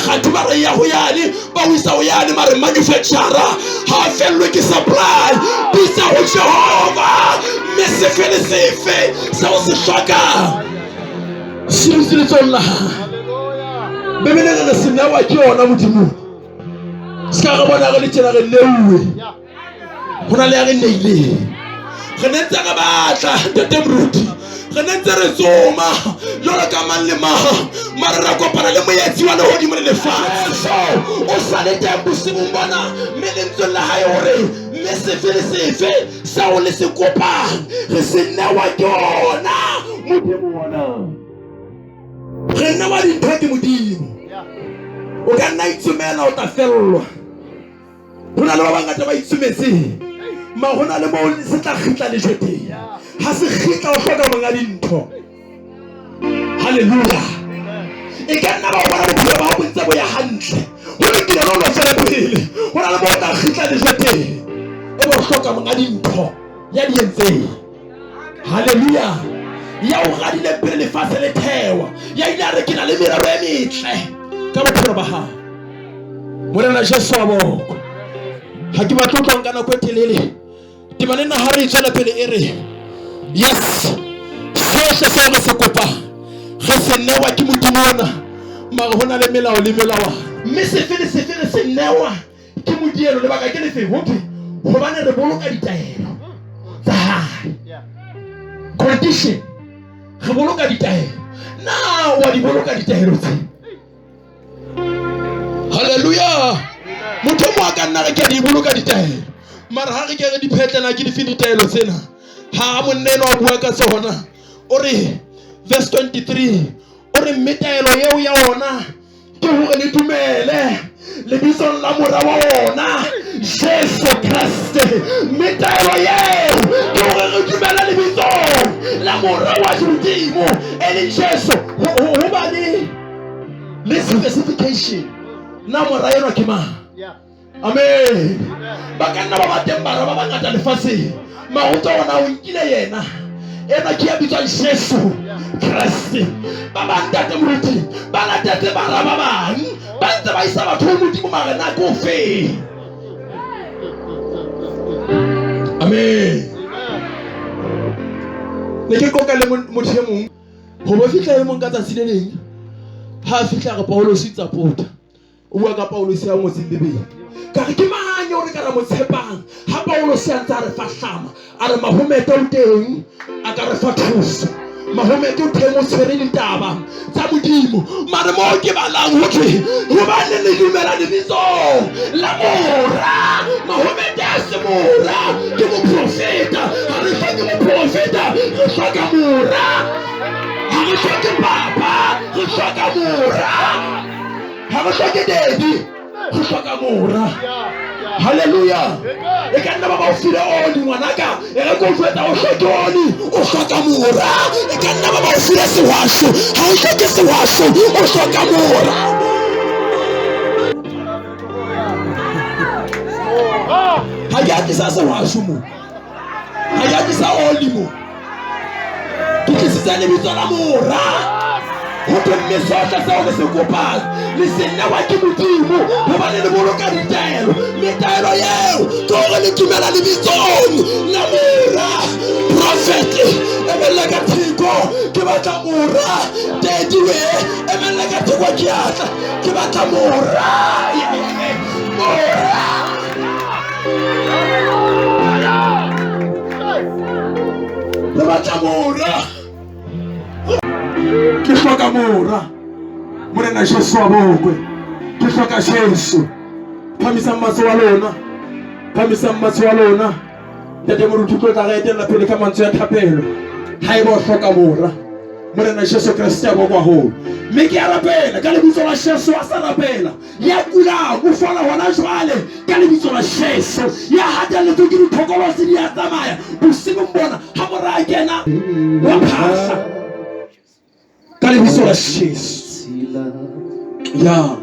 kgathe ba re ya ho yane ba o isa ho yane mare manufacturer ha a fellwe ke supply. Bitsa ho Jehova mme sefe le sefe seo se hlokang se dutse letsong la hae. Bibele re re se newa ke yona Modimo. Se ka re bona re le tjena re neuwe. Ho na le ya re neileng. Re ne ntse re batla ntate moruti. Re ne ntse re tsoma jwalo ka mang le mang. Mara ra kopana le moetsi wa lehodimo le lefatshe. O sa le teng bosiung bona mme lentsweng la hae hore mme sefe le sefe seo le se kopang re se newa ke ona Modimo ona. Re newa dintho ke Modimo. O ka nna itsomela o tla fellwa. Ho na le ba bangata ba itsometseng ma ho na le moo se tla kgitla lejwe teng. Ha se kgitla o hloka monga dintho. Halleluja. E ka nna ba o bona bophelo ba hao bo ntse bo ya hantle. Ho lokile le o lo tswele pele. Ho na le moo o tla kgitla lejwe teng. E be o hloka monga dintho ya di entseng. Halleluja. Ya o radileng pele lefatshe le thewa. Ya ile a re ke na le merero e metle ka bophelo ba hao. Morena Jesu wa bokwe. Ha ke batle ho tlo nka nako e telele. Temana ena ha re e tswela pele e re yes sohle seo re se kopang re se newa ke Modimo ona mara ho na le melao le melawana mme sefe le sefe re se newa ke modielo lebaka ke lefe ho thwe hobane re boloka ditaelo tsa hae condition re boloka ditaelo na wa di boloka ditaelo tse Hallelujah. Motho mo a ka nna re ke a di boloka ditaelo. Mara ha re ke re di phetlela ke dife ditaelo tsena. Ha monna enwa a bua ka tsona. O re verse 23 o re mme taelo eo ya ona ke hore le dumele lebitsong la mora wa ona Jesu Kreste. Mme taelo eo ke hore re dumele lebitsong la mora wa Modimo e leng Jesu. Ho ba le le specification na mora enwa ke mang amen ba ka nna ba ba teng bara ba bangata lefatsheng maoto ona o nkile yena ena ke ya bitswang Jesu Kreste ba bang ntate moruti ba latetse bara ba bang ba ntse ba isa batho ho Modimo mare na ke ofeng amen ne ke qoqa le motho e mong Ho bo fihla e mong ka tsatsi le leng ha a fihla re Paulus itsa pota. O bua ka Paulus ya ngotseng Bibele. Ka re ke mang eo re ka ra mo tshepang ha Paulus a ntse a re fa hlama a re Mahomete o teng a ka re fa thuso. Mahomete o teng o tshwere ditaba tsa Modimo. Mare moo ke balang ho thwe hobane le dumela lebitsong la mora. Mahomete a se mora ke moprofeta. Ha re hloke moprofeta, re hloka mora. Ha re hloke papa, re hloka mora. Ha re hloke daddy, re hloka mora. Hallelujah. E ka nna ba ba o file oli ngwanaka, e re ke o jwetsa o hloke oli, o hloka mora. E ka nna ba ba o file sehwasho, ha o hloke sehwasho, o hloka mora. Ha ke a tlisa sehwasho mo, ha ke a tlisa oli mo, ke tlisitse lebitso la mora. Ho thwe mme sohle seo le se kopang le se newa ke Modimo hobane le boloka ditaelo, mme taelo eo ke hore le dumela lebitsong la mora. Prophet emella ka theko ke batla mora. Daddy we emella ka theko ke atla ke batla mora. Mora. Re batla mora. Ke hloka mora. Morena Jesu wa bokwe. Ke hloka Jesu. Phamisang matsoho a lona. Phamisang matsoho a lona. Ntate Moruti tlo tla re etella pele ka mantswe a thapelo. Haeba o hloka mora. Morena Jesu Kreste a bokwa haholo. Mme ke a rapela ka lebitso la Jesu a sa rapela. Ya kulang o fola hona jwale ka lebitso la Jesu. Ya hatelletsweng ke dithokolosi di a tsamaya bosiung bona ha mora a kena wa phahla ka lebitso la Jesu. Ya.